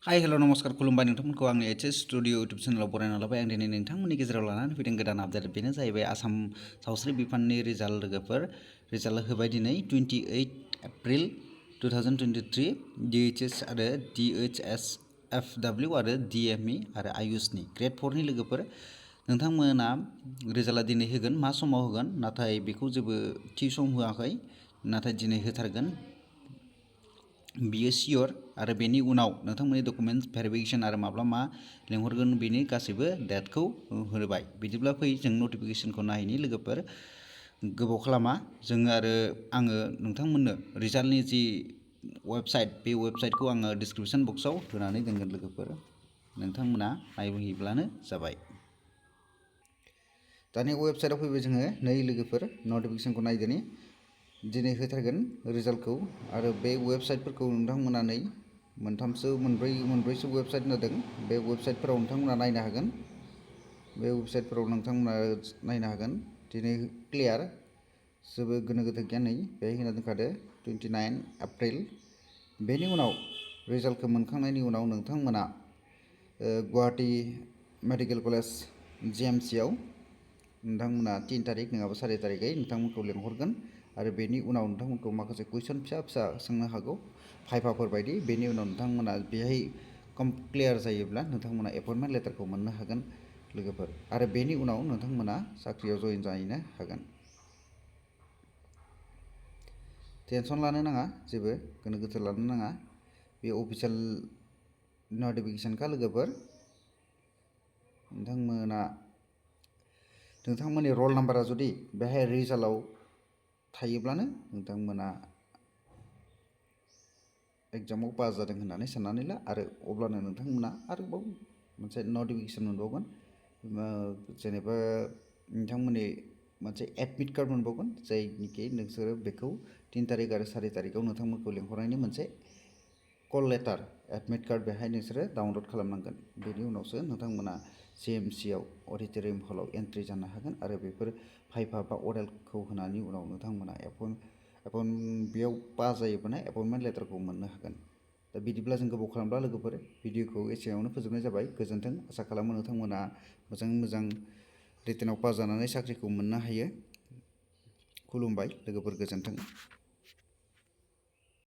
Hi hello' नमस्कार खुलुमबाय नोंथांमोनखौ आंनि एचएस स्टुडिअ इउटुब चेनेलाव बरायना लाबाय। आं दिनै नोंथांमोननि गेजेराव लानानै फैदों गोदान आपडेट। बेनो जाहैबाय आसाम सावस्रि बिफाननि रिजाल्ट लोगोफोर। रिजाल्ट होबाय दिनै 28 एप्रिल 2023 DHS आरो DHSFW आरो DME आरो आयुषनि ग्रेड 4 नि लोगोफोर। नोंथांमोना रिजाल्टआ दिनै होगोन, मा समाव होगोन नाथाय बेखौ जेबो थि सम होआखै, नाथाय दिनै होथारगोन बियो सियर। आरो बेनि उनाव नोंथांमोननि डकुमेन्ट्स भेरिफिकेसन आरो माब्ला मा लेंहरगोन बेनि गासैबो डेटखौ होबाय। बिदिब्ला फै जों नटिफिकेसनखौ नायनि लोगोफोर, गोबाव खालामा जोङो। आरो आङो नोंथांमोननो रिजाल्टनि जि वेबसाइट, बे वेबसाइटखौ आङो डिसक्रिपसन बक्सआव होनानै दोनगोन लोगोफोर। नोंथांमोना नायहैब्लानो जाबाय। दानि वेबसाइटआव फैबाय जोङो नै लोगोफोर, नटिफिकेसनखौ नायदोनि। दिनै होथारगोन रिजाल्टखौ। आरो बे वेबसाइटफोरखौ नोंथांमोना नै मोनब्रैसो वेबसाइट होदों। बे वेबसाइटफोराव नोंथांमोना नायनो हागोन। बे वेबसाइटफोराव नोंथांमोना नायनो हागोन। दिनै क्लियार, जेबो गोनो गोथो गैया। नै बेहाय होना दोनखादो 29 एप्रिल। बेनि उनाव रिजाल्टखौ मोनखांनायनि उनाव नोंथांमोना गुवाहाटी मेडिकेल कलेज GMCआव नोंथांमोना 3 तारिख नङाबा 4 तारिखै नोंथांमोनखौ लेंहरगोन। आरो बेनि उनाव नोंथांमोनखौ माखासे कुइसन फिसा फिसा सोंनो हागौ, भाइभाफोर बायदि। बेनि उनाव नोंथांमोना बेहाय क्लियार जायोब्ला नोंथांमोना एपइन्टमेन्ट लेटारखौ मोननो हागोन लोगोफोर। आरो बेनि उनाव नोंथांमोना साख्रियाव जइन जाहैनो हागोन। टेनसन लानो नाङा, जेबो गोनो गोथो लानो नाङा। बे अफिसियेल नटिफिकेसनखा लोगोफोर। नोंथांमोननि रल नाम्बारा जुदि बेहाय रिजाल्टआव थायोब्लानो नोंथांमोना एग्जामाव पास जादों होननानै साननानै ला। आरो अब्लानो नोंथांमोना आरोबाव मोनसे नटिफिकेसन मोनबावगोन। जेनेबा नोंथांमोननि मोनसे एडमिट कार्ड मोनबावगोन, जायनिखि नोंसोरो बेखौ 3 तारिख आरो 4 तारिखआव नोंथांमोनखौ लेंहरनायनि मोनसे कल लेटार, एडमिट कार्ड बेहाय नोंसोरो डाउनलड खालामनांगोन। बेनि उनावसो नोंथांमोना GMCआव अडिटोरियाम हलाव एन्ट्रि जानो हागोन। आरो बेफोर भाइभा बा अरेलखौ होनायनि उनाव नोंथांमोना बेयाव पास जायोब्ला एपइन्टमेन्ट लेटारखौ मोननो हागोन। दा बिदिब्ला जों गोबाव खालामब्ला लोगोफोर, भिडिअखौ एसेयावनो फोजोबनाय जाबाय। गोजोन्थों। आसा खालामो नोंथांमोना मोजां रिटेनाव पास जानानै साख्रिखौ मोननो हायो। खुलुमबाय लोगोफोर, गोजोन्थों।